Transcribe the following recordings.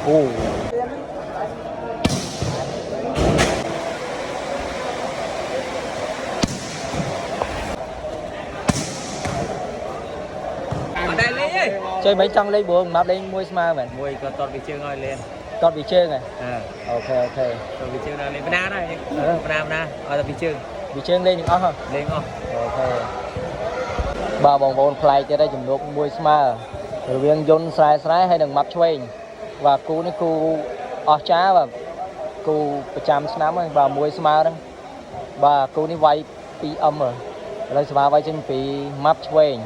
អូ អត់ដែរលេងទេ ជួយមិនចង់លេងព្រោះម៉ាប់លេងមួយស្មើមែន មួយក៏តតពីជើងឲ្យលេង តតពីជើងហ៎ អើ OK OK តតពីជើងដល់លេងបណ្ណាដែរបណ្ណាបណ្ណាឲ្យតែពីជើង ពីជើងលេងទាំងអស់ហ៎ លេងអស់ OK បាទបងប្អូនប្លែកទៀតហើយជំនួបមួយស្មើរវាងយន្តស្រែស្រែហើយនិងម៉ាប់ឆ្វេងបាទគូនេះគូអស្ចារ្យបាទគូប្រចាំឆ្នាំហើយបាទមួយស្មើហ្នឹងបាទគូនេះវាយ 2M ហ៎ឥឡូវស្វាវាយចេញពីម៉ាប់ឆ្វេង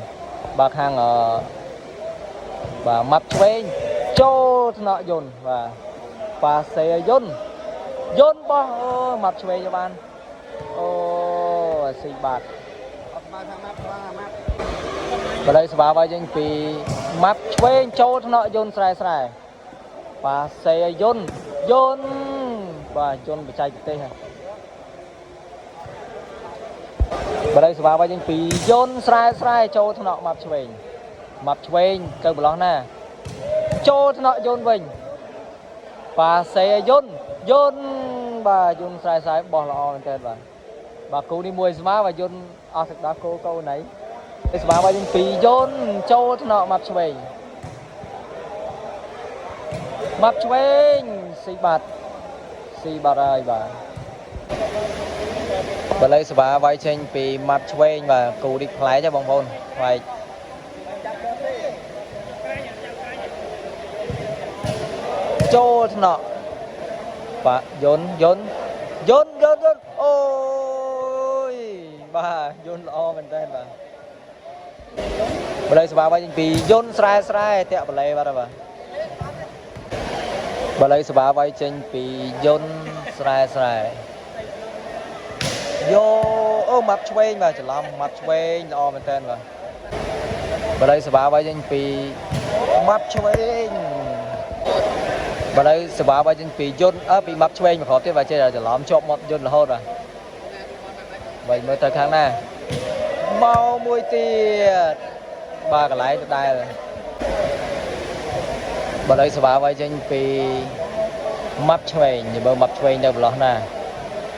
បាទខាងអឺបាទម៉ាប់ឆ្វេងចូលថ្នាក់យន្តបាទប៉ាសេយន្តយន្តបោះអូម៉ាប់ឆ្វេងទៅបានអូស៊ីបាត់ បល័យស្វាវាយចេញពីម៉ាប់ឆ្វេងចូលថ្នាក់យន្តស្រែស្រែប៉ាសេយន្តយន្តបាទយន្តបច្ចេកទេសហ่ะបល័យស្វាវាយចេញពីយន្តស្រែស្រែចូលថ្នាក់ម៉ាប់ឆ្វេងម៉ាប់ឆ្វេងទៅប្រឡោះណាចូលថ្នាក់យន្តវិញប៉ាសេយន្តយន្តបាទយន្តស្រែស្រែបោះល្អមែនទែនបាទបាទគូនេះមួយស្មើបាទយន្តអស់ទឹកដោះគោកូនណៃ ស្វាវាយចេញពីយន្តចូលថ្នាក់ម៉ាប់ឆ្វេងម៉ាប់ឆ្វេងស៊ីបាត់ស៊ីបាត់ហើយបាទបល័យស្វាវាយចេញពីម៉ាប់ឆ្វេងបាទគូនេះប្លែកហ៎បងប្អូនប្លែកចូលថ្នាក់បាទយន្តយន្តយន្តយន្តយន្តអូយបាទយន្តល្អមែនតើបាទ បល័យស្វាវាយចេញពីយន្តស្រែស្រែតាក់បល័យបាទបាទបល័យស្វាវាយចេញពីយន្តស្រែស្រែយោអូម៉ាប់ឆ្វេងបាទច្រឡំម៉ាប់ឆ្វេងល្អមែនតើបាទបល័យស្វាវាយចេញពីម៉ាប់ឆ្វេងបល័យស្វាវាយចេញពីយន្តអើពីម៉ាប់ឆ្វេងមកគ្រាប់ទៀតបាទចេះតែច្រឡំជាប់មាត់យន្តរហូតបាទបាទមើលទៅខាងណាមកមួយទៀត បាទកន្លែងដដែលបើឲ្យស្វាវាយចេញពីម៉ាប់ឆ្វេងបើម៉ាប់ឆ្វេងទៅប្រឡោះណា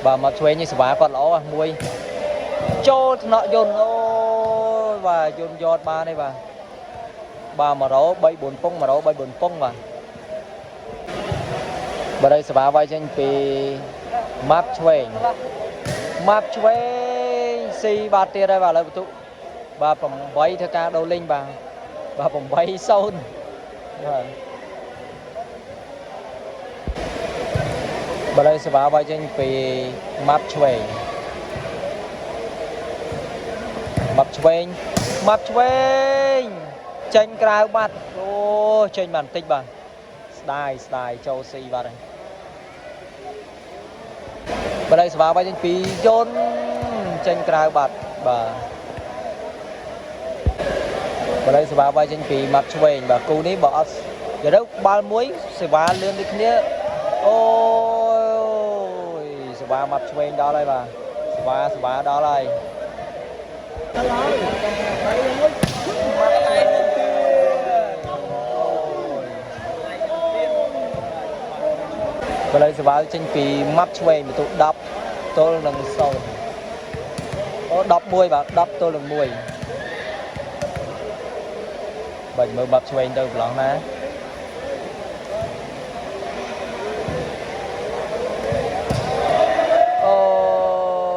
បាទម៉ាប់ឆ្វេងនេះស្វាគាត់ល្អហ៎មួយចូលថ្នាក់យន្តអូយបាទយន្តយอดបានទេបាទបាទ103 4ពង103 4ពងបាទបើឲ្យស្វាវាយចេញពីម៉ាប់ឆ្វេងម៉ាប់ឆ្វេងស៊ីបាទទៀតហើយបាទឥឡូវបន្ទុក បាទ8ធ្វើការដូរលេងបាទបាទ8 0បាទបើលើសេវាវាយចេញពីម៉ាប់ឆ្វេងម៉ាប់ឆ្វេងម៉ាប់ឆ្វេងចេញក្រៅបាត់អូចេញបានបន្តិចបាទស្ដាយស្ដាយចូលស៊ីបាត់ហើយបើលើសេវាវាយចេញពីយន្តចេញក្រៅបាត់បាទ បើលើសេវាវាយចេញពីម៉ាប់ឆ្វេងបាទគូនេះបើអត់និយាយទៅបាល់មួយសេវាលឿនដូចគ្នាអូយសេវាម៉ាប់ឆ្វេងដល់ហើយបាទសេវាសេវាដល់ហើយបើលើសេវាចេញពីម៉ាប់ឆ្វេងបន្ទុក10ទល់នឹង0អូ11បាទ10ទល់នឹង1 បាច់មើលបាប់ឆ្វេងទៅប្រឡោះណាអូ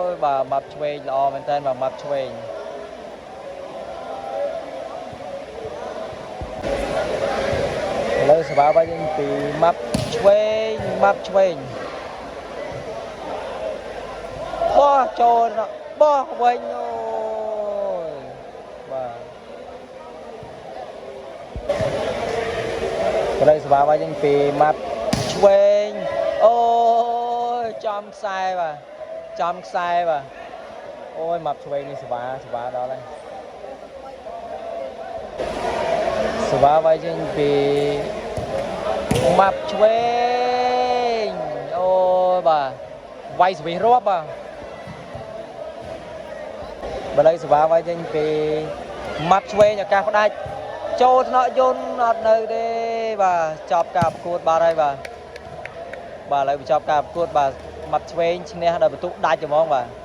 យបាទបាប់ឆ្វេងល្អមែនតើបាទបាប់ឆ្វេងឥឡូវសបាបាច់ពីម៉ាប់ឆ្វេងម៉ាប់ឆ្វេងបោះចូលបោះវិញអូយបាទ បរិយសបាវាយចេញពីម៉ាប់ឆ្វេងអូយចំខ្សែបាទចំខ្សែបាទអូយម៉ាប់ឆ្វេងនេះសបាសបាដល់ហើយសបាវាយចេញពីម៉ាប់ឆ្វេងអូយបាទវាយស្វិះរាប់បាទបរិយសបាវាយចេញពីម៉ាប់ឆ្វេងឱកាសផ្ដាច់ ចូលថ្នាក់យន្តអត់នៅទេ បាទចប់ការប្រកួតបាទហើយបាទបាទឥឡូវបញ្ចប់ការប្រកួតបាទម៉ាត់ឆ្វេងឈ្នះដោយបន្ទុកដាច់ហ្មងបាទ។